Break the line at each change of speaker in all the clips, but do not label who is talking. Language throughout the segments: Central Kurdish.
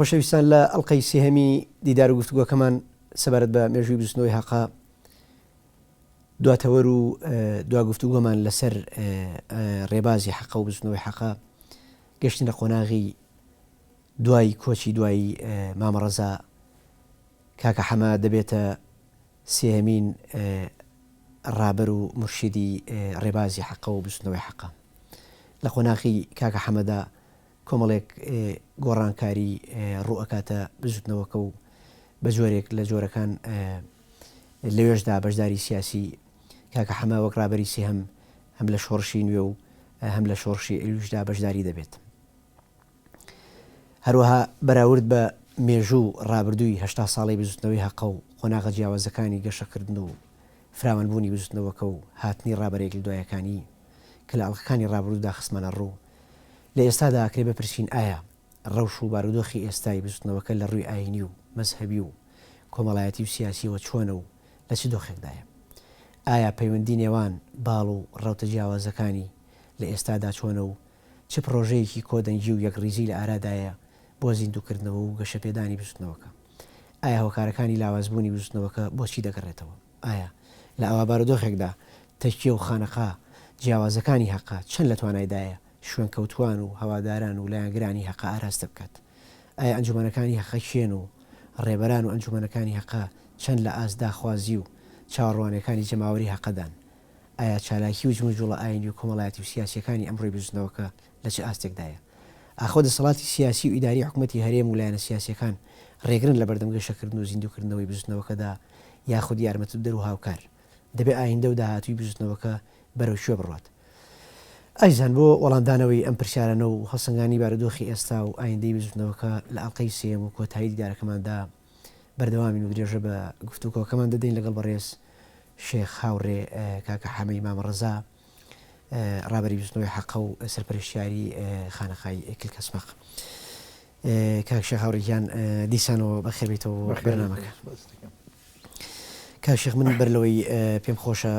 خۆشەویستان لە ئەڵقەی سێهەمی دیدار و گفتوگۆکەمان سەبارەت بە مێژووی بزوتنەوەی هەقە دواتەوەر و دوا گفتوگۆمان لەسەر ڕێبازی حەقە و بزوتنەوەی حەقە گەشتینە قۆناغی دوای کۆچی دوایی مامە ڕەزا کاکە حەمە دەبێتە سێهەمین ڕابەر و مورشیدی ڕێبازی حەقە و بزوتنەوەی حەقە لە قۆناغی کاکە حەمەدا کۆمەڵێک گۆڕانکاری ڕووئەکاتە بزوتنەوەکە و بە جۆرێک لە جۆرەکان لەوێشدا بەشداری سیاسی کاکە حەمە وەک ڕابەری سێهەم هەم لە شۆڕشی نوێ و هەم لە شۆڕشی ئەیلولیشدا بەشداری دەبێت. هەروەها بەراورد بە مێژوو ڕابردووی 80 ساڵەی بزوتنەوەی هەقە و قۆناغە جیاوازەکانی گەشەکردن و فراوانبوونی بزوتنەوەکە و هاتنی ڕابەرێک لە دوایەکانی کە لە ئەڵقەکانی ڕابردوودا خستمانە ڕوو، لە ئێستادا ئەکرێ بپرسین ئایا ڕەوش و بارودۆخی ئێستای بزوتنەوەکە لە ڕووی ئایینی و مەزهەبی و کۆمەڵایەتی و سیاسیەوە چۆنە و لە چ دۆخێکدایە؟ ئایا پەیوەندی نێوان باڵ و ڕەوتە جیاوازەکانی لە ئێستادا چۆنە و چ پڕۆژەیەکی کۆدەنگی و یەکڕیزی لە ئارادایە بۆ زیندووکردنەوە و گەشەپێدانی بزوتنەوەکە؟ ئایا هۆکارەکانی لاوازبوونی بزوتنەوەکە بۆ چی دەگەڕێتەوە؟ ئایا لە ئاوا بارودۆخێکدا تەکیە و خانەقا جیاوازەکانی هەقە چەند لە توانایدایە شوێنکەوتووان و هەواداران و لایەنگرانی هەقە ئاراستە بکات؟ ئایا ئەنجومەنەکانی هەقە کێن و ڕێبەران و ئەنجومەنەکانی هەقە چەند لە ئاست داخوازی و چاوەڕوانیەکانی جەماوەری هەقەدان؟ ئایا چالاکی و جموجوڵە ئاینی و کۆمەڵایەتی و سیاسیەکانی ئەمڕۆی بزوتنەوەکە لە چ ئاستێکدایە؟ ئاخۆ دەسەڵاتی سیاسی و ئیداری حکومەتی هەرێم و لایەنە سیاسیەکان ڕێگرن لەبەردەم گەشەکردن و زیندووکردنەوەی بزوتنەوەکەدا یاخود یارمەتدەر و هاوکار؟ دەبێ ئایندە و داهاتووی بزوتنەوەکە بەرەو کوێ بڕوات؟ ئازیزان بۆ وەڵامدانەوەی ئەم پرسیارانە و هەڵسەنگاندنی بارودۆخی ئێستا و ئایندەی بزوتنەوەکە لە ئەڵقەی سێیەم و کۆتایی دیدارەکەماندا بەردەوامین و درێژە بە گفتوگۆکەمان دەدەین لەگەڵ بەڕێز شێخ هاوڕێ کاکە حەمەی مامە ڕەزا ڕابەری بزوتنەوەی حەقە و سەرپەرشتیاری خانەقای کلکەسمەق. کاک شێخ هاوڕێ گیان دیسانەوە بەخێر بێیتەوە بۆ بەرنامەکە. کاک شێخ من بەر لەوەی پێم خۆشە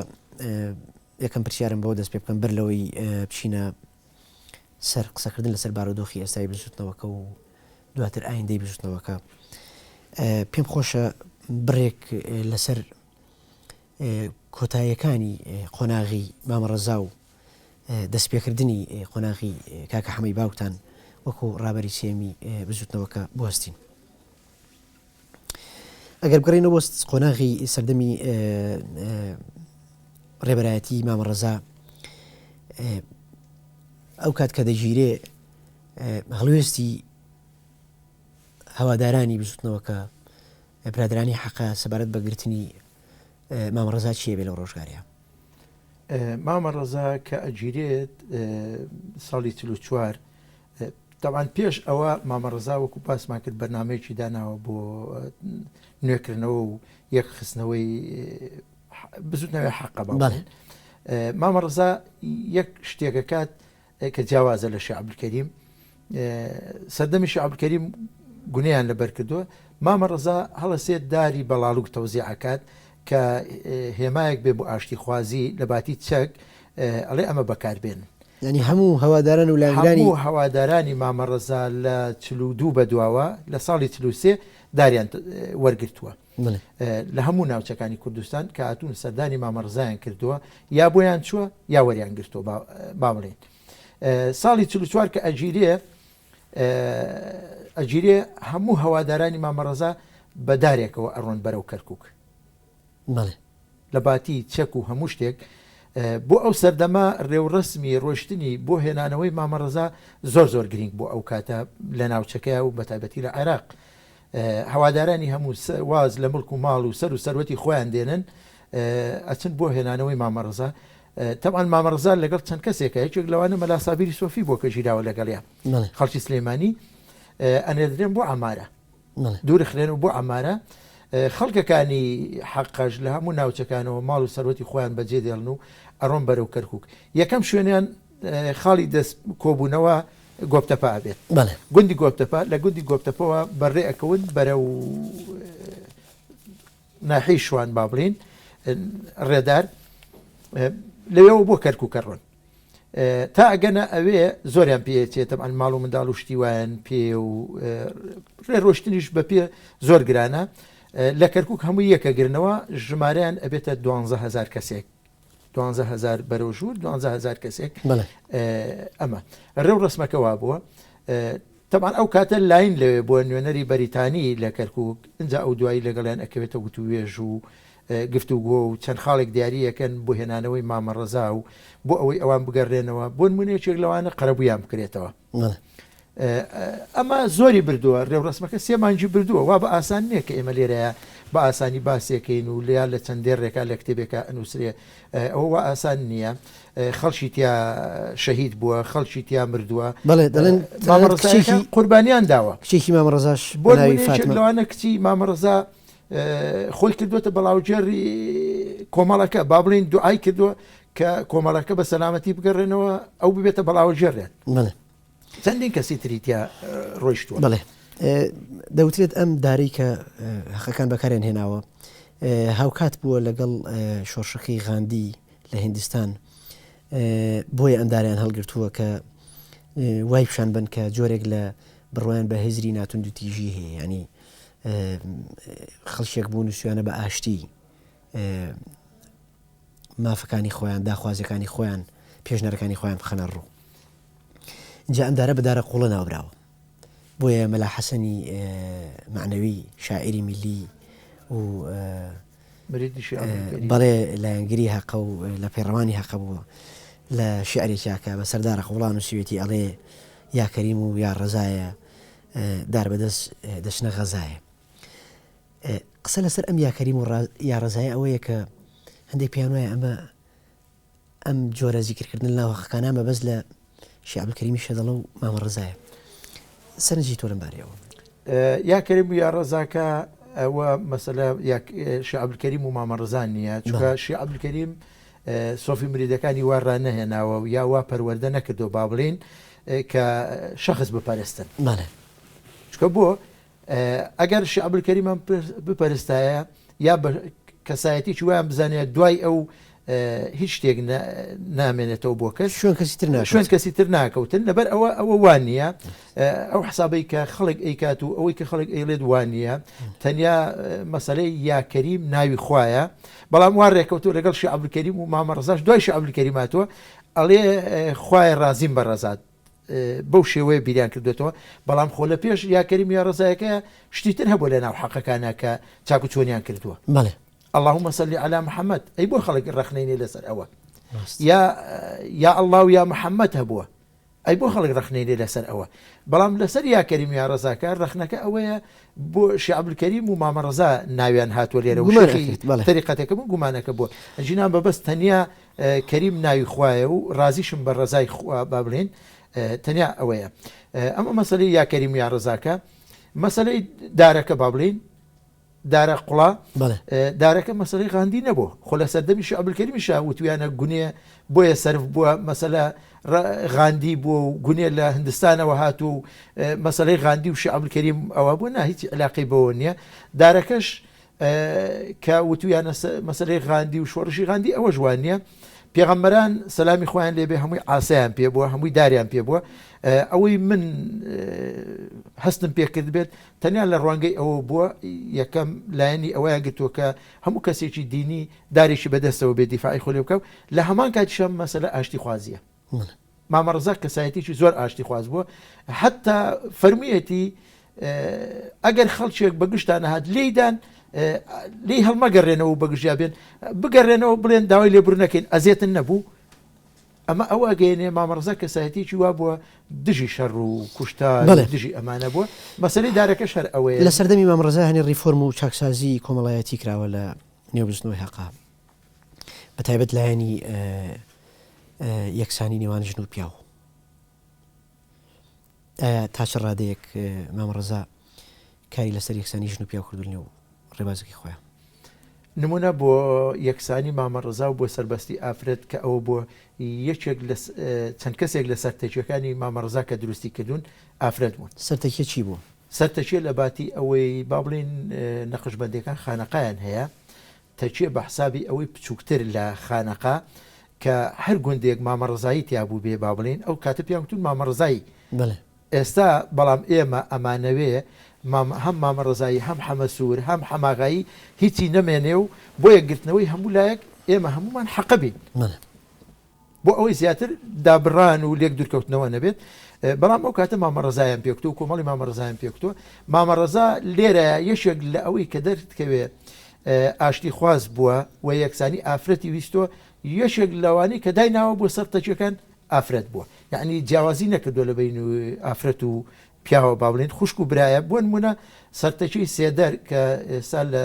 یەکەم پرسیارم بەوە دەست پێ بکەم بەر لەوەی بچینە سەر قسەکردن لەسەر بارودۆخی ئێستای بزوتنەوەکە و دواتر ئایندەی بزوتنەوەکە پێم خۆشە بڕێک لەسەر کۆتاییەکانی قۆناغی مامە ڕەزا و دەستپێکردنی قۆناغی کاکە حەمەی باوکتان وەکو ڕابەری سێمی بزوتنەوەکە بوەستین. ئەگەر بگەڕێینەوە بۆ قۆناغی سەردەمی ڕێبەرایەتی مامە ڕەزا ئەو کات کە دەگیرێ هەڵوێستی هەوادارانی بزوتنەوەکە برادرانی حەقە سەبارەت بە گرتنی مامە ڕەزا چییە بێ لەو ڕۆژگارەیە؟
مامە ڕەزا کە ئەگیرێت ساڵی 44 تەبعەن پێش ئەوە مامە ڕەزا وەکو باسمان کرد بەرنامەیەکی داناوە بۆ نوێکردنەوە و یەکخستنەوەی بزوتنەوەی حەقە باڵێن مامە ڕەزا یەک شتێکەکات کە جیاوازە لە شێخ عەبدولکەریم، سەردەمی شێخ عەبدولکەریم گونێیان لەبەر کردووە، مامە ڕەزا هەڵەسێت داری بەڵاڵوک تەوزیع ئەکات کە هێمایەک بێ بۆ ئاشتیخوازی لە باتی چەک ئەڵێ ئەمە بەکار بێنن.
یانی هەموو هەواداران و لایەنگرانی.
هەموو هەوادارانی مامە ڕەزا لە 42 بەدواوە لە ساڵی 43 داریان وەرگرتووە. لە هەموو ناوچەکانی کوردستان کە هاتوون سەردانی مامە ڕزایان کردووە یا بۆیان چووە یا وەریان گرتووە با بڵێن ساڵی 44 کە ئەگیرێ ئەگیرێ هەموو هەوادارانی مامەڕەزا بە دارێکەوە ئەڕۆن بەرەو کەرکک لە باتی چەک و هەموو شتێک بۆ ئەو سەردەمە ڕێوڕەسمی ڕۆشتنی بۆ هێنانەوەی مامەڕەزا زۆر زۆر گرنگ بۆ ئەو کاتە لە ناوچەکەی و بەتایبەتی لە عێراق هەوادارانی هەموو واز لە مڵک و ماڵ و سەر و سەروەتی خۆیان دێنن ئەچن بۆ هێنانەوەی مامە ڕەزا تەبعەن مامە ڕەزا لەگەڵ چەند کەسێکە یەکێک لەوانە مەلا سابیری سۆفی بۆ کە ژیراوە لەگەڵیان خەڵکی سلێمانی ئەنێردرێن بۆ ئەمارە دوورخرێن و بۆ ئەمارە خەڵکەکانی حەقەش لە هەموو ناوچەکانەوە ماڵ و سەروەتی خۆیان بەجێ دێڵن و ئەڕۆن بەرەو کەرکک یەکەم شوێنیان خاڵی دەست کۆبوونەوە گۆپتەپە ئەبێت.
بەڵێ.
گوندی گۆپتەپە، لە گوندی گۆپتەپەوە بە ڕێ ئەکەون بەرەو ناحیەی شوان با بڵێین ڕێدار لەوێوە بۆ کەرکووک ئەڕۆن. تا ئەگەنە ئەوێ زۆریان پێ ئەچێ تەبعەن ماڵ و منداڵ و شتی وایان پێ و ڕێ ڕۆشتنیش بە پێ زۆر گرانە لە کەرکک هەموو یەکەگرنەوە ژمارەیان ئەبێتە 12000 کەسێک 12000 بەرەو ژوور 12000 کەسێک ئەمە ڕێو ڕسمەکە وا بووە تەبعەن ئەو کاتە لاین لەوێ بووە نوێنەری بەریتانی لە کەرکوک ئینجا ئەو دوایی لەگەڵیان ئەکەوێتە وتووێژ و گفتوگۆ و چەند خاڵێک دیاری ئەکەن بۆ هێنانەوەی مامە ڕەزا و بۆ ئەوەی ئەوان بگەڕێنەوە بۆ نمونە یەکێک لەوانە قەرەبوویان بکرێتەوە. ئەمە زۆری بردووە ڕێوڕەسمەکە سێ مانگی بردووە وا بە ئاسان نییە کە ئێمە لێرەیە بە ئاسانی باسێکەین و لیا لە چەند دێڕێکا لە کتێبێکا ئەنووسرێ ئەوە وا ئاسان نییە خەڵکی تیا شەهید بووە، خەڵکی تیا مردووە.
بەڵێ دەڵێن
مامە ڕەزایەکان قوربانیان داوە.
کچێکی مامە ڕەزاش بە ناوی فاتمە.
لەوانە کچی مامە ڕەزا خۆی کردووەتە بەڵاوگێڕی کۆمەڵەکە، با بڵێین دوعای کردووە کە کۆمەڵەکە بە سەلامەتی بگەڕێنەوە، ئەو ببێتە بەڵاوەگێڕیان.
بەڵێ.
چەندین کەسی تری تیا ڕۆیشتووە.
بەڵێ. دەوترێت ئەم دارەی کە هەقەکان بەکاریان هێناوە هاوکات بووە لەگەڵ شۆڕشەکەی غاندی لە هیندستان بۆیە ئەم دارەیان هەڵگرتووە کە وای پیشان بن کە جۆرێک لە بڕوایان بە هزری ناتوندوتیژی هەیە ینی خەڵکێک بوون نووسیانە بە ئاشتی مافەکانی خۆیان داخوازیەکانی خۆیان پێشنەرەکانی خۆیان بخەنە ڕوو جا ئەم دارە بە دارە قوڵە ناوبراوە بۆیە مەلا حەسەنی مەعنەوی شاعیری میللی و بەڵێ لایەنگری هەقە و لە پەیڕەوانی هەقە بووە لە شیعرێکیا کە بەسەر دارە قوڵا نووسیوێتی ئەڵێ یا کەریم و یا ڕەزایە دار بەدەست دەچنە غەزایە قسە لەسەر ئەم یا کەریم و یا ڕەزایە ئەوەیە کە هەندێک پێیان وایە ئەمە ئەم جۆرە زیکرکردن لەناو هەقەکانا مەبەست لە شێخ عەبدولکەریمی شەدەڵە و مامە ڕەزایە. سەرنجی تۆ لەم بارەیەوە؟
یا کەریم و یا ڕەزاکە ئەوە مەسەلە یا شێخ عەبدولکەریم و مامە ڕەزا نییە، چونکە شێخ عەبدولکەریم سۆفی مریدەکانی وا ڕانەهێناوە و یا وا پەروەردە نەکردووە با بڵێین کە شەخس بپەرستن.
بەڵێ.
چونکە بۆ ئەگەر شێخ عەبدولکەریمان بپەرستایە یا بە کەسایەتیی وایان بزانێت دوای ئەو هیچ شتێک نامێنێتەوە بۆ کەس
شوێن کەسی تر
شوێن کەسی تر ناکەوتن لەبەر ئەوە ئەوە وان نییە ئەو حسابەی کە خەڵک ئەیکات و ئەوەی کە خەڵک ئەیڵێت وان نییە تەنیا مەسلەی یاکەریم ناوی خوایە بەڵام وا ڕێکەوتو لەگەڵ شێخ عەبدولکەریم و مامە ڕەزاش دوای شێخ عەبدولکەریم هاتووە ئەڵێ خوایە ڕازیم بە ڕەزات بەو شێوەیە بیریان کردوێتەوە بەڵام خۆ لە پێش یا کەریم یا ڕزایەکە شتی تر هەبوو لە ناو حەقەکانە کە چاک و چۆنیان کردووە
بەڵێ
اللهم صل علی محمد ئەی بۆ خەڵک ڕەخنەی نێ لەسەر ئەوە یا یا الله و یا محمد هەبووە ئەی بۆ خەڵک ڕەخنەی لێ لەسەر ئەوە بەڵام لەسەر یا کەریم یا ڕەزاکە ڕەخنەکە ئەوەیە بۆ شێخ عەبدولکەریم و مامە ڕەزا ناویان هاتووە لێرە و شێخی تەریقەتەکە بوو گومانەکە بووە ئەگینا بە بەس تەنیا کەریم ناوی خوایە و ڕازیشم بە ڕەزای خوا با بڵێین تەنیا ئەوەیە ئەمە مەسەلەی یا کەریم یا ڕەزاکە مەسەلەی دارەکە با بڵێین دارە قوڵا دارەکە مەسەلەی غاندی نەبوو خۆ لە سەردەمی شێخ عەبدولکەریمی شا وتویانە گونێ بۆیە سەرف بووە مەسەلە غاندی بووە و گونێ لە هندستانەوە هاتوو و مەسەلەی غاندی و شێخ عەبدولکەریم ئەوە بوو نا هیچ علاقەی بەوە نییە دارەکەش کە وتویانە مەسەلەی غاندی و شۆڕشی غاندی ئەوەش وان نییە پێغەمبەران سەلامی خۆیان لێبێ هەمووی عاسایان پێ بووە هەمووی داریان پێ بووە ئەوەی من هەستم پێکرد بێت تەنیا لە ڕوانگەی ئەوە بووە یەکەم لایەنی ئەوەیان گرتووە کە هەموو کەسێکی دینی دارێکی بەدەستەوە بێ دیفاعی خۆی لێ بکا و لە هەمان کاتیشا مەسەلە ئاشتیخوازییە. مامە ڕەزا کەسایەتیی زۆر ئاشتیخواز بووە حەتتا فەرموویەتی ئەگەر خەڵکێک بە گشتان هات لێیدان لێی هەڵمەگەڕێنەوە و بەگژیا بێن بگەڕێنەوە بڵێن داوای لێبوردنەکەین ئەزێتن نەبوو ئەمە ئەوە ئەگەیەنێ مامە ڕەزا کەسایەتیەکی وا بووە دژی شەڕ و کوشتار و دژی ئەمانە بووە، مەسەلەی دارەکەش هەر ئەوەیە.
لە سەردەمی مامە ڕەزا هەنێ ڕیفۆرم و چاکسازی کۆمەڵایەتی کراوە لە نێو بزوتنەوەی هەقە بە تایبەت لایەنی یەکسانی نێوان ژن و پیاو. ئایا تا چ ڕادەیەک مامە ڕەزا کاری لەسەر یەکسانی ژن و پیاو کردو لەنێو ڕێبازەکەی خۆیان؟
نمونە بۆ یەکسانی مامە ڕەزا و بۆ سەربەستی ئافرەت کە ئەوە بۆ یەکێک لە چەند کەسێک لە سەرتەکیەکانی مامە ڕەزا کە دروستی کردوون ئافرەت بوون.
سەرتەکیە چی بوو؟
سەرتەکیە لە باتی ئەوەی با بڵێین نەقشبەندیەکان خانەقایان هەیە تەکیە بە حسابی ئەوەی بچووکتر لە خانەقا. کە هەر گوندێک مامە ڕەزایی تیا بووبێ با بڵێین ئەو کاتە پێیان گوتوون مامە ڕەزایی.
بەڵێ.
ئێستا بەڵام ئێمە ئەمانەوێ مام هەم مامە ڕەزایی هەم حەمە سوور هەم حەماغایی هیچی نەمێنێ و بۆ یەکگرتنەوەی هەموو لایەک ئێمە هەموومان حەقە بین.
بەڵێ.
بۆ ئەوەی زیاتر دابڕان و لێک دوورکەوتنەوە نەبێت بەڵام ئەو کاتە مامە ڕەزایان پێکوتووە و کۆمەڵی مامە ڕەزایان پێکوتووە مامە ڕەزا لێرە یەکێک لە ئەوەی کە دەردکەوێ ئاشتی خواز بووە و یەکسانی ئافرەتی ویستووە یەکێک لەوانەی کە دایناوە بۆ سەر تەکیەکان ئافرەت بووە یعنی جیاوازی نەکردووە لە بین ئافرەت و پیاوە با بڵێین خوشک و برایە بۆ نمونە سەرتەکی سێدەر کە ئێستا لە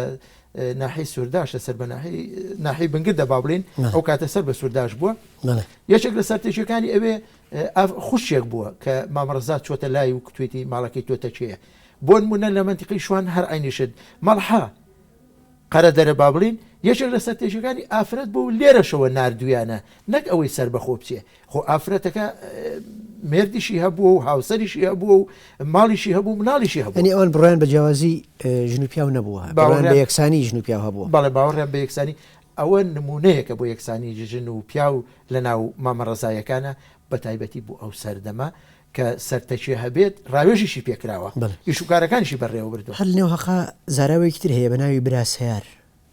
ناحی سورداشە سەر بە ناحی بنگردە با بڵین ئەو کاتە سەر بە سورداش بووە یەکێک لە سەرتەکیەکانی ئەوێ خوشێک بووە کە مامەڕزا چۆتە لای و کتێتی ماڵەکەی تۆ تەکێیە بۆ نمونە لە منتیقی شوان هەر عینیشت مەڵحا قەرەدەرە با بڵین یەکێک لە سەرتێکیەکانی ئافرەت بوو لێرەشەوە ناردویانە نەک ئەوەی سەربەخۆ بچێ خۆ ئافرەتەکە مێردیشی هەبووە و هاوسەریشی هەبووە و ماڵیشی هەبوو مناڵیشی هەبوو.
یانی ئەوان بڕوایان بە جیاوازی ژن و پیاو نەبووە، بڕوایان بە یەکسانی ژن و پیاو هەبووە.
بەڵێ باوەڕیان بە یەکسانی، ئەوە نموونەیەکە بۆ یەکسانی ژن و پیاو لە ناو مامە ڕەزایەکانا بە تایبەتی بۆ ئەو سەردەمە کە سەرتەکێ هەبێت ڕاوێژیشی پێ کراوە، ئیش و کارەکانیشی بەڕێوە بردووە.
هەر لەنێو هەقا زاراوەیەکی تر هەیە بە ناوی برا سەیار،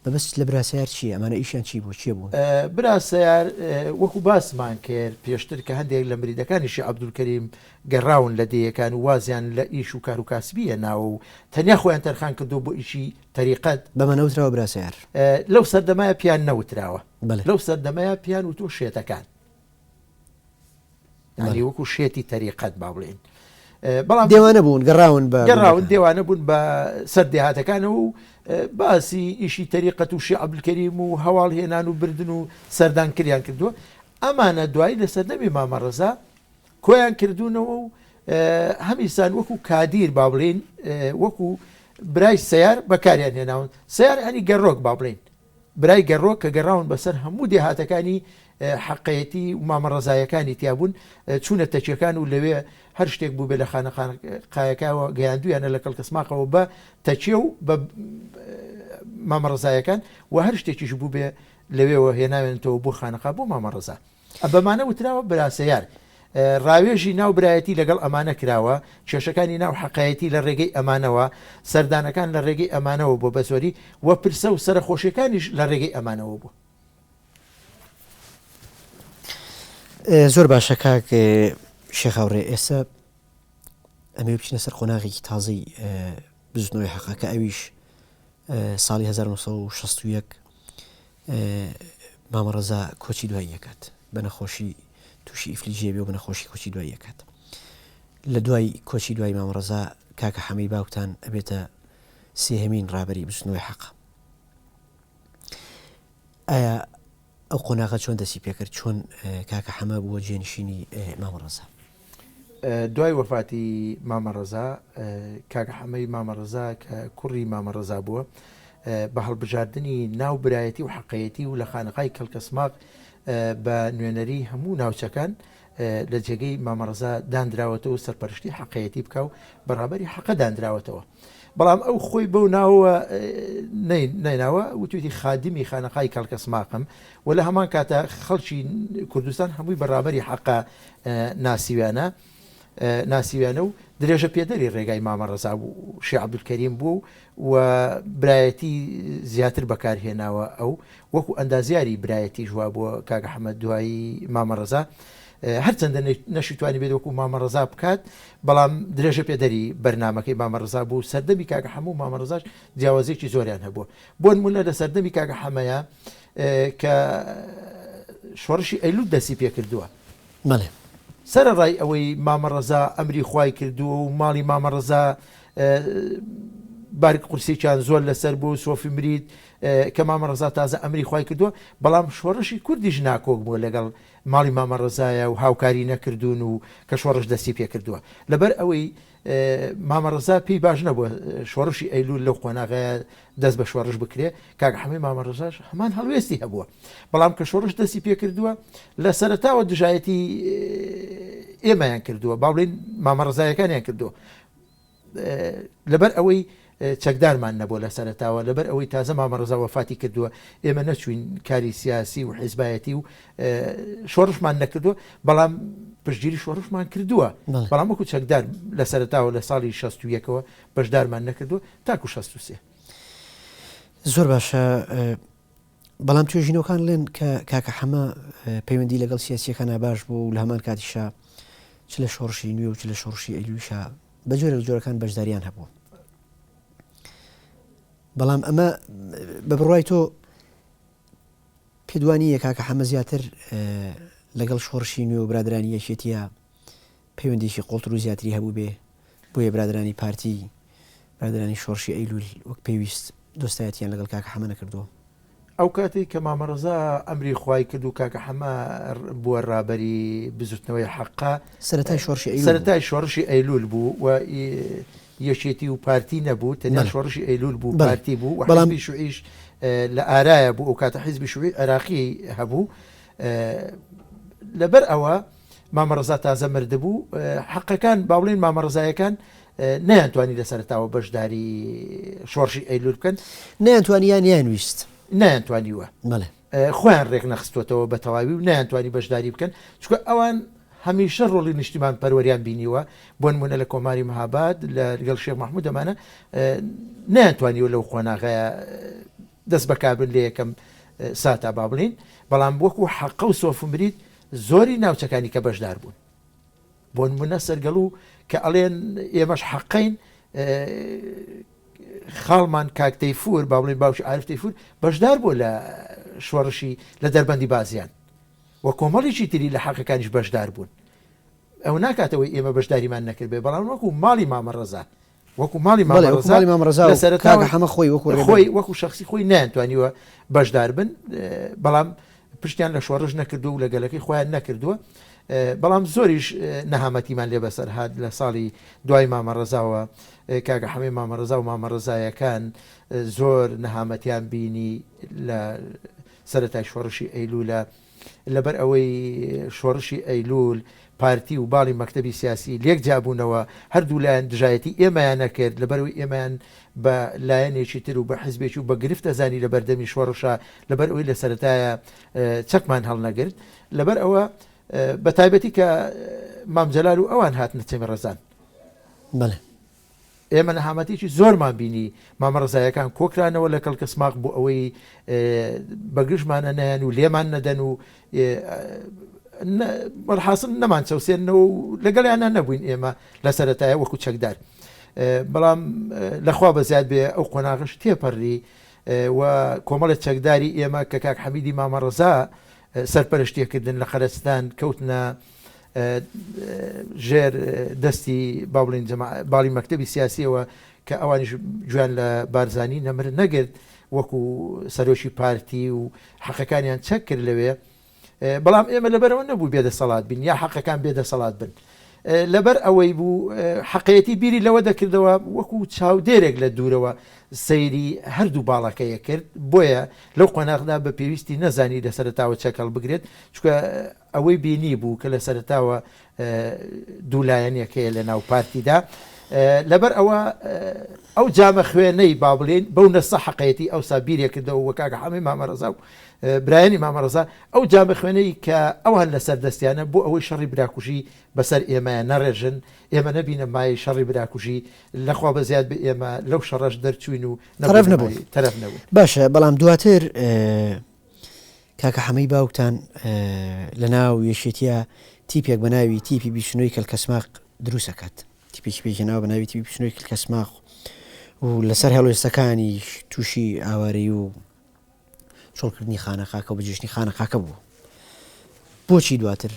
مەبەستت لە برا سەیار چییە؟ ئەمانە ئیشیان چی بوو؟ کێ بوون؟
برا سەیار وەکو باسمان کرد پێشتر کە هەندێک لە مریدەکانی شێخ عەبدولکەریم گەڕاون لە دێیەکان و وازیان لە ئیش و کار و کاسبی هێناوە و تەنیا خۆیان تەرخان کردووە بۆ ئیشی تەریقەت.
بەمە نەوتراوە برا سەیار؟
لەو سەردەمایە پێیان نەوتراوە. لەو سەردەمەیە پێیان وتووە شێتەکان. یانی وەکو شێتی تەریقەت با بڵێین.
بەڵام دێوانە بوون گەڕاون بە
گەڕاون دێوانە بوون بە سەر دێهاتەکانەوە و باسی ئیشی تەریقەت و شێ عەبدولکەریم و هەواڵ هێنان و بردن و سەردان کریان کردووە ئەمانە دوایی لە سەردەمی مامە ڕەزا کۆیان کردوونەوە و هەمیسان وەکو کادیر با بڵێین وەکو برای سیار بەکاریان هێناون سیار ئەنی گەڕۆک با بڵێین برای گەڕۆک کە گەڕاون بەسەر هەموو دێهاتەکانی حەقەیەتی و مامە ڕەزایەکانی تیا بوون، چوونە تەکیەکان و لەوێ هەر شتێک بووبێ لە خانەقایەکەوە گەیاندوویانە لە کەڵکەسماقەوە بە تەکیە و بە مامە ڕەزایەکان و هەر شتێکیش بووبێ لەوێوە هێناوێنتەوە بۆ خانەقا بۆ مامە ڕەزا. بەمانە وتراوە براسەیار. ڕاوێژی ناو برایەتی لەگەڵ ئەمانە کراوە، کێشەکانی ناو حەقایەتی لە ڕێگەی ئەمانەوە، سەردانەکان لە ڕێگەی ئەمانەوە بووە بەزۆری و پرسە و سەرەخۆشیەکانیش لە ڕێگەی ئەمانەوە بووە.
زۆر باشە کاک شێخ هاوڕێ ئێستا ئەمەوێ بچینە سەر قۆناغێکی تازەی بزوتنەوەی حەقە کە ئەویش ساڵی 1961 مامە ڕەزا کۆچی دوایی ئەکات بە نەخۆشی تووشی ئیفلیجیە بێ و بە نەخۆشی کۆچی دوایی ئەکات لە دوای کۆچی دوای مامە ڕەزا کاکە حەمەی باوکتان ئەبێتە سێهەمین ڕابەری بزوتنەوەی حەق ئایا ئەو قۆناغە چۆن دەستی پێکرد چۆن کاکە حەمە بووە جێنشینی مامە ڕەزا؟
دوای وەفاتی مامە ڕەزا کاکە حەمەی مامە ڕەزا کە کوڕی مامە ڕەزا بووە بە هەڵبژاردنی ناو برایەتی و حەقەیەتی و لە خانەقای کەڵکەسماق بە نوێنەری هەموو ناوچەکان لە جێگەی مامە ڕەزا دانراوەتەوە سەرپەرشتی حەقەیەتی بکە و بەڕابەری حەقە دانراوەتەوە. بەڵام ئەو خۆی بەو ناوەوە نەیناوە وتویەتی خادمی خانەقای کەڵکەسماقم و لە هەمان کاتە خەڵکی کوردستان هەمووی بە ڕابەری حەقە ناسیویانە ناسیویانە و درێژە پێدەری ڕێگای مامە ڕەزا بوو شێ عەبدولکەریم بوو و برایەتی زیاتر بەکارهێناوە ئەو وەکو ئەندازیاری برایەتیش وابووە کاک ئەحمەد دوایی مامە ڕەزا هەرچەندە نەشیتوانی بێت وەکو مامە ڕەزا بکات بەڵام درێژە پێدەری بەرنامەکەی مامە ڕەزا بوو سەردەمی کاکە حەمە و مامە ڕەزاش جیاوازیەکی زۆریان هەبووە بۆ نمونە لە سەردەمی کاکە حەمەیە کە شۆڕشی ئەیلول دەستی پێکردووە
بەڵێ
سەرەڕای ئەوەی مامە ڕەزا ئەمری خوای کردووە و ماڵی مامە ڕەزا بارگ قورسێکیان زۆر لەسەر بوو سۆفی مرید کە مامە ڕەزا تازە ئەمری خوای کردووە بەڵام شۆڕشی کوردیش ناکۆک بووە لەگەڵ ماڵی مامە ڕەزایە و هاوکاری نەکردوون و کە شۆڕش دەستی پێکردووە لەبەر ئەوەی مامە ڕەزا پێی باش نەبووە شۆڕشی ئەیلول لەو قۆناغەیە دەست بە شۆڕش بکرێ کاک حەمەی مامە ڕەزاش هەمان هەڵوێستی هەبووە بەڵام کە شۆڕش دەستی پێکردووە لە سەرەتاوە دژایەتی ئێمەیان کردووە با بڵێین مامە ڕەزایەکانیان کردووە لەبەر ئەوەی چەکدارمان نەبووە لە سەرەتاوە، لەبەر ئەوەی تازە مامە ڕەزا وەفاتی کردووە، ئێمە نەچووین کاری سیاسی و حیزبایەتی و شۆڕشمان نەکردووە، بەڵام پشتگیری شۆڕشمان کردووە، بەڵام وەکو چەکدار لە سەرەتاوە لە ساڵی 61ەوە بەشدارمان نەکردووە تاکو 63.
زۆر باشە بەڵام توێژینەوەکان ڵێن کە کاکە حەمە پەیوەندی لەگەڵ سیاسیەکانا باش بوو و لە هەمان کاتیشا چ لە شۆڕشی نوێ و چ لە شۆڕشی ئەیلولیشا بە جۆرێک لە جۆرەکان بەشداریان هەبوو. بەڵام ئەمە بە بڕوای تۆ پێت وا نییە کاکە حەمە زیاتر لەگەڵ شۆڕشی نوێ و برادرانی یەکێتیە پەیوەندیی قوڵتر و زیاتری هەبووبێ، بۆیە برادەرانی پارتی، برادەرانی شۆڕشی ئەیلوول وەک پێویست دۆستایەتییان لەگەڵ کاکە حەمە نەکردووە.
ئەو کاتەی کە مامە ڕەزا ئەمری خوای کرد و کاکە حەمە بووە ڕابەری بزوتنەوەی حەقە،
سەرەتای شۆڕشی ئەیلوول بوو.
سەرەتای شۆڕشی ئەیلوول بوو و یەکێتی و پارتی نەبوو، تەنیا شۆڕشی ئەیلوول بوو، پارتی بوو و حیزبی شوعیش لە ئارایە بوو، ئەو کاتە حیزبی شوعی عێراقی هەبوو. لەبەر ئەوە مامە ڕەزا تازە مردبوو، حەقەکان با بڵێین مامە ڕەزایەکان نەیانتوانی لە سەرەتاوە بەشداری شۆڕشی ئەیلول بکەن.
نەیانتوانی یا نەیانویست؟
نەیانتوانیوە.
بەڵێ.
خۆیان ڕێک نەخستووەتەوە بە تەواوی و نەیانتوانی بەشداری بکەن، چونکە ئەوان هەمیشە ڕۆڵی نیشتیمان پەروەریان بینیوە، بۆ نموونە لە کۆماری مهاباد لەگەڵ شێخ مەحموود ئەمانە نەیانتوانیوە لەو قۆناغەیە دەست بەکار بن لە یەکەم ساتا با بڵێین، بەڵام وەکو حەقە و سۆفمریت زۆری ناوچەکانی کە بەشدار بوون بۆنمونە سەرگەڵو کە ئەڵێن ئێمەش حەقین خاڵمان کاک تەیفور با بڵێن باوکی عارف تەیفور بەشدار بوو لە شۆڕشی لە دەربەندی بازیان و کۆمەڵێکی تری لە حەقەکانیش بەشدار بوون ئەو ناکاتەوەی ئێمە بەشداریمان نەکردبێ بەڵام وەکو ماڵی مامە ڕەزا وەکو ماڵی مامە
بەڵێ وەکو
ڕەزا
ماڵی مامە ڕەزا
لە
و
سەرەتاوە
کاکە حەمە خۆی وەکو ڕێبەری.
خۆی وەکو شەخسی خۆی نەیانتوانیوە بەشدار بن بەڵام پشتیان لە شۆڕش نەکردووە و لە گەلەکەی خۆیان نەکردووە بەڵام زۆریش نەهامەتیمان لێ بەسەر هات لە ساڵی دوای مامە ڕەزاوە کاکە حەمەی مامە ڕەزا و مامە ڕەزایەکان زۆر نەهامەتیان بینی لە سەرەتای شۆڕشی ئەیلوولە لەبەر ئەوەی شۆڕشی ئەیلوول، پارتی و باڵی مەکتەبی سیاسی لێک جیابوونەوە، هەردوو لایەن دژایەتی ئێمەیان نەکرد، لەبەرئەوەی ئێمەیان بە لایەنێکی تر و بە حزبێکی و بە گرفت ئەزانی لە بەردەمی شۆڕشا، لەبەر ئەوەی لە سەرەتایە چەکمان هەڵنەگرت، لەبەر ئەوە بە تایبەتی کە مام جەلال و ئەوان هاتنە چەمی ڕەزان.
بەڵێ.
ئێمە نەهامەتیی زۆرمان بینی، مامە ڕەزایەکان کۆکرانەوە لە کەڵکەسماق بۆ ئەوەی بە گژمانە نەیەن و لێمان نەدەن و وەلحاسڵ نەمانچەوسێننەوە و لەگەڵیانە نەبووین ئێمە لە سەرەتایە وەکو چەکدار. بەڵام لەخوا بەزیاد بێ ئەو قۆناغەش تێپەڕی و کۆمەڵێ چەکداری ئێمە کە کاک حەمیدی مامە ڕەزا سەرپەرشتیەکردن لە قەرەستان کەوتنە ژێر دەستی با بڵێین باڵی مەکتەبی سیاسیەوە کە ئەوانیش گوێیان لە بارزانی نەمر نەگرت وەکو سەرۆکی پارتی و حەقەکانیان چەک کرد لەوێ بەڵام ئێمە لەبەرەوە نەبوو بێدەسەڵات بین یا حەقەکان بێدەسەڵات بن لەبەر ئەوەی بوو حەقەتی بیری لەوە دەکردەوە وەکو چاودێرێک لە دوورەوە سەیری هەردوو باڵەکەیە کرد بۆیە لەو قۆناغدا بە پێویستی نەزانی لە سەرتاوە چەکەڵ بگرێت چکە ئەوەی بینیبوو کە لە سەرەتاوە دوولایەنێک هەیە لە ناو پارتیدا، لەبەر ئەوە ئەو جامە خوێنەی با بڵێین بەو نەسە حەقەیەتی ئەوسا بیرێ کردەوە وە کاکە حەمەی مامە ڕەزا و برایانی مامە ڕەزا ئەو جامە خوێنەی کە ئەوان لەسەر دەستیانە بۆ ئەوەی شەڕی براکوژی بەسەر ئێمەیان نەڕێژن ئێمە نەبینە مایەی شەڕی براکوژی لەخوا بەزیاد بێ ئێمە لەو شەڕەش دەرچووین و
تەرەف نەبوون
تەرەف نەبوون.
باشە بەڵام دواتر کاکە حەمەی باوکتان لە ناو یەکێتیە تیپێک بە ناوی تیپی بیچنۆی کەلکەسماق دروست ئەکات تیپێکی پێکهێناوە بە ناوی تیپی بیچنۆی کلکەسماق و لەسەر هەڵوێستەکانی تووشی ئاوارەی و چۆڵکردنی خانەقاکە و بەجێشتنی خانەقاکە بوو بۆچی دواتر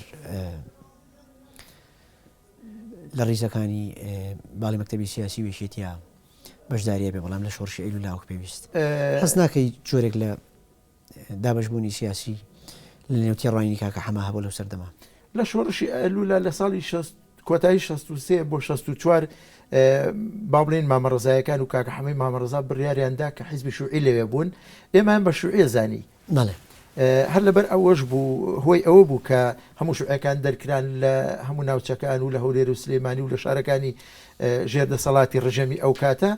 لە ڕیزەکانی باڵی مەکتەبی سیاسی و یەکێتیە بەشداریە بێ بەڵام لە شۆڕشی ئەیلوول لاوک پێویست هەست ناکەی جۆرێک لە دابەشبوونی سیاسی لە نێو تێڕوانینی کاکە حەمە هەبوو لەو سەردەمە.
لە شۆڕشی ئەیلوولا لە ساڵی شەست کۆتایی 63 بۆ 64 با بڵێین مامە ڕەزایەکان و کاکە حەمەی مامە ڕەزا بڕیاریان دا کە حیزبی شوعی لەوێ بوون ئێمەیان بە شوعیە زانی.
بەڵێ.
هەر لەبەر ئەوەش بوو هۆی ئەوە بوو کە هەموو شوعەکان دەرکران لە هەموو ناوچەکان و لە هەولێر و سلێمانی و لە شارەکانی ژێر دەسەڵاتی ڕژێمی ئەو کاتە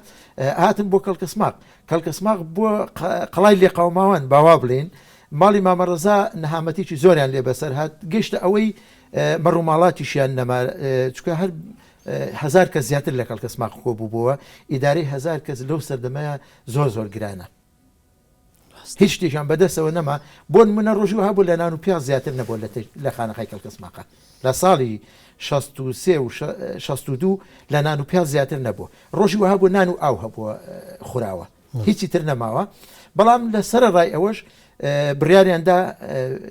هاتن بۆ کەڵکەسماق. کەڵکەسماق بووە قەڵای لێقەوماوان با وا بڵێین. ماڵی مامە ڕەزا نەهامەتیی زۆریان لێ بەسەر هات، گەیشتە ئەوەی مەڕ و ماڵاتیشیان نەما، چونکە هەر هەزار کەس زیاتر لە کەڵکەسماق کۆ بووبۆوە، ئیدارەی هەزار کەس لەو سەردەمەیا زۆر زۆر گرانە. هیچ شتێکیان بەدەستەوە نەما، بۆ نموونە ڕۆژی وەها بوو لە نان و پیاز زیاتر نەبووە لە خانەقای کەڵکەسماقە لە ساڵی 63 و 62 لە نان و پیاز زیاتر نەبووە، ڕۆژی وەها بوو نان و ئاو هەبووە خوراوە هیچی تر نەماوە، بەڵام لە سەرەڕای ئەوەش بڕیاریان دا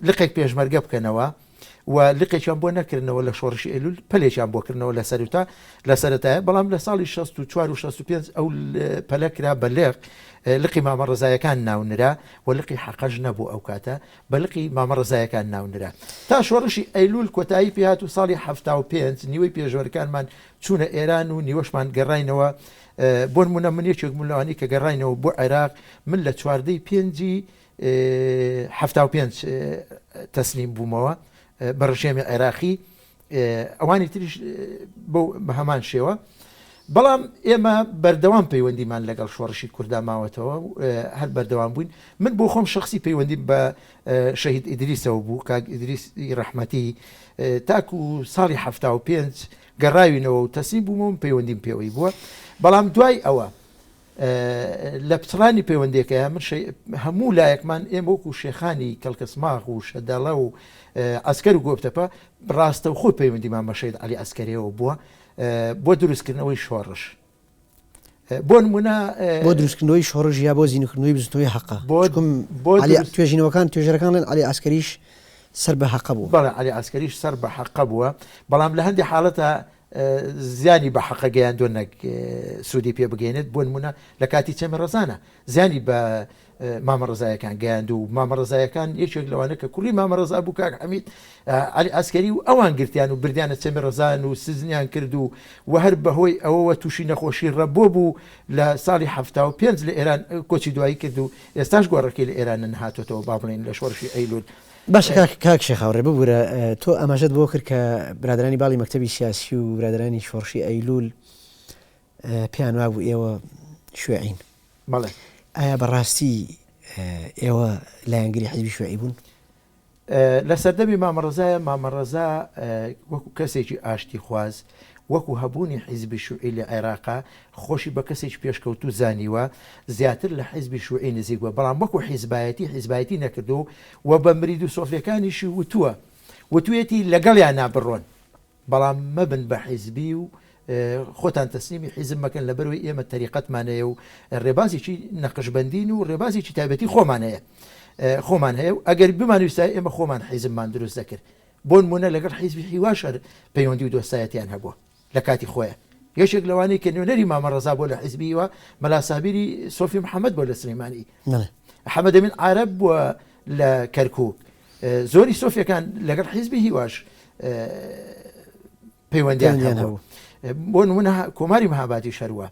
لقێک پێشمەرگە بکەنەوە. و لقێکیان بۆ نەکردنەوە لە شۆڕشی ئەیلول پەلێکیان بۆ کردنەوە لە سەروتا لە سەرەتایە بەڵام لە ساڵی 64 و 65 ئەو پەلە کرا بە لق لقی مامە ڕزایەکان ناونرا و لقی حەقەش نەبوو ئەو کاتە بە لقی مامە ڕزایەکان ناونرا تا شۆڕشی ئەیلول کۆتایی پێهات و ساڵی 75 نیوەی پێشوەرەکانمان چوونە ئێران و نیوەشمان گەڕاینەوە بۆ نمونە من یەکێک بووم لەوانەی کە گەڕاینەوە بۆ عێراق من لە چواردەی پێنجی 75 تەسلیم بوومەوە بە ڕژێمی عێراقی ئەوانی تریش بۆ بە هەمان شێوە بەڵام ئێمە بەردەوام پەیوەندیمان لەگەڵ شۆڕشی کووردا ماوەتەوە هەر بەردەوام بووین من بۆ خۆم شخصی پەیوەندی بە شەهید ئیدریسەوە بوو کاک ئیدریسی ڕەحمەتی تاکو ساڵی 75 گەڕاوینەوە و تەسلیم بوومەوە پەیوەندیم پێوەی بووە بەڵام دوای ئەوە لە پچڕانی پەیوەندیەکەیا من هەموو لایەکمان ئێمە وەکو شێخانی کەڵکەسماغ و شەدەڵە و عەسکەر و گۆپتەپە ڕاستەوخۆ پەیوەندیمان بە شەهید عەلی عەسکەریەوە بووە بۆ دروستکردنەوەی شۆڕش بۆ نمونە
بۆ دروستکردنەوەی شۆڕش یا بۆ زیندووکردنەوەی بزوتنەوەی حەقە بۆ بۆ توێژینەوەکان توێژەرەکان ڵێن عەلی عەسکەریش سەر بە حەقە بووە.
بەڵێ عەلی عەسکەریش سەر بە حەقە بووە بەڵام لە هەندێک حاڵەتە زیانی بە حەقە گەیاندوە نەک سوودی پێ بگەینێت، بۆ نموونە لە کاتی چەمی ڕەزانە زیانی بە مامە ڕەزایەکان گەیاند و مامە ڕەزایەکان یەکێک لەوانە کە کوڕی مامە ڕەزا بوو کاک حەمید عەلی عەسکەری و ئەوان گرتیان و بردیانە چەمی ڕەزان و سزنیان کرد و و هەر بەهۆی ئەوەوە تووشی نەخۆشی ڕەبۆ بوو لە ساڵی 75 لە ئێران کۆچی دوایی کرد و ئێستاش گۆڕەکەی لە ئێران نەهاتۆتەوە با بڵێین لە شۆڕشی ئەیلول
باشە کاک کاک شێخ هاوڕێ ببورە تۆ ئاماژەت بۆ کرد کە برادەرانی باڵی مەکتەبی سیاسی و برادەرانی شۆڕشی ئەیلول پێیان وابوو ئێوە شوێعین
بەڵێ
ئایا بەڕاستی ئێوە لایەنگری حزبی شوێعی بوون؟
لە سەردەمی مامەڕەزایە مامەڕەزا وەکو کەسێکی ئاشتیخواز وەکو هەبوونی حیزبی شوعی لە عێراقا خۆشی بە کەسێکی پێشکەوتوو زانیوە، زیاتر لە حیزبی شوعی نزیک بووە، بەڵام وەکو حیزبایەتی حیزبایەتی نەکردووە و بە مریدو سۆفیەکانیشی وتووە، وتویەتی لەگەڵیانا بڕۆن، بەڵام مەبن بە حیزبی و خۆتان تەسلیمی حیزب مەکەن لەبەرئەوەی ئێمە تەریقەتمان هەیە و ڕێبازێکی نەقشبەندین و ڕێبازێکی تایبەتی خۆمان هەیە خۆمان هەیە و ئەگەر بمانویستایە ئێمە خۆمان حیزبمان دروست دەکرد. بۆنمونە لەگەڵ حیزبی هیواش هەر پەیوەندی و دۆستایەتیان هەبووە لە کاتی خۆیان. یەکێک لەوانەی کە نوێنەری مامە ڕەزا بووە لە حیزبی هیوا مەلا سابیری سۆفی محەمەد بووە لە سلێمانی. حەمەدەمین عارەب بووە لە کەرکوک. زۆری سۆفیەکان لەگەڵ حیزبی هیواش پەیوەندیان هەبوو. بۆ نمونە کۆماری مهابادیش هەروە.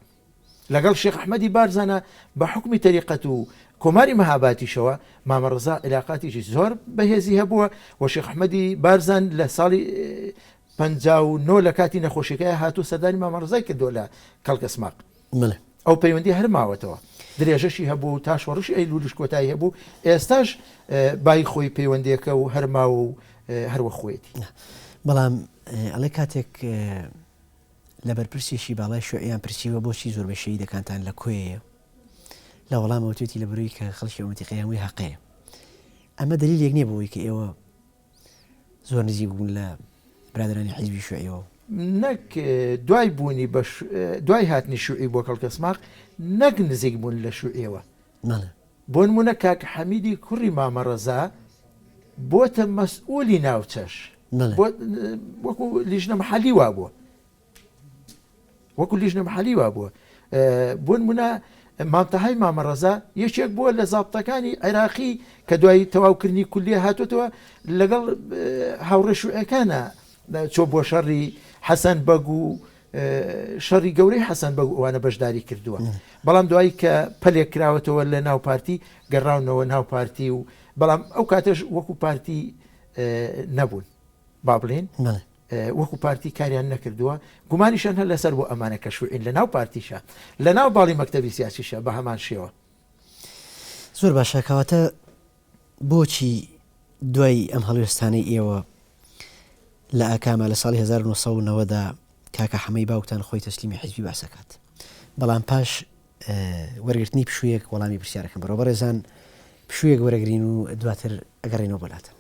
لەگەڵ شێخ ئەحمەدی بارزانا بە حوکمی تەریقەت و کۆماری مەهابادیشەوە مامە ڕەزا عیلاقاتێکی زۆر بەهێزی هەبووە و شێخ ئەحمەدی بارزان لە ساڵی 59 لە کاتی نەخۆشیەکەی هاتوو سەردانی مامە ڕەزای کردووە لە کەڵکەسماق ئەو پەیوەندی هەر ماوەتەوە درێژەشی هەبوو تا شۆڕشی ئەیلولیش کۆتایی هەبوو ئێستاش بای خۆی پەیوەندیەکە و هەرماوە و هەروە خۆیەتی.
بەڵام ئەڵێ کاتێک لە بەرپرسێکی باڵای شیوعیان پرسیوە بۆچی زۆربەی شەهیدەکانتان لە کۆیەیە؟ لە وەڵامە وتوێتی لە بەرەوەی کە خەڵکی ئەو مەنتیقەیە هەمووی هەقەیە. ئەمە دەلیلێک نییە بۆ ئەوەی کە ئێوە زۆر نزیک بوون لە برادەرانی حیزبی شیوعیەوە.
نەک دوای بوونی بە دوای هاتنی شیوعی بۆ کەڵکەسماق نەک نزیک بوون لە شیوعیەوە.
بەڵێ.
بۆ نموونە کاک حەمیدی کوڕی مامە ڕەزا بۆتە مەسئولی ناوچەش وەکو لیژنە محەلی وابووە وەکو لیژنە محەلی وابووە بۆ نمونە مامتەهای مامە ڕەزا یەکێک بووە لە زابتەکانی عێراقی کە دوای تەواوکردنی کولیە هاتوتەوە لەگەڵ هاوڕێ شوعەکانە چۆ بۆ شەڕی حەسەن بەگ و شەڕی گەورەی حەسەن بەگ و ئەوانە بەشداری کردووە بەڵام دوایی کە پەلێک کراوەتەوە لە ناو پارتی گەڕاونەوە ناو پارتی و بەڵام ئەو کاتەش وەکو پارتی نەبوون با بڵێین وەکو پارتی کاریان نەکردووە گومانیشان هەر لەسەر بۆ ئەمانە کە شوعین لە ناو پارتیشە لە ناو باڵی مەکتەبی سیاسیشە بە هەمان شێوە.
زۆر باشە کەواتە بۆچی دوای ئەم هەڵوێستانەی ئێوە لە ئاکاما لە ساڵی 1990 دا کاکە حەمەی باوکتان خۆی تەسلیمی حیزبی بەعس ئەکات بەڵام پاش وەرگرتنی پشوویەک وەڵامی پرسیارەکەم بەرەوە بەڕێزان پشوویەک وەرەگرین و دواتر ئەگەڕێینەوە بۆ لاتان.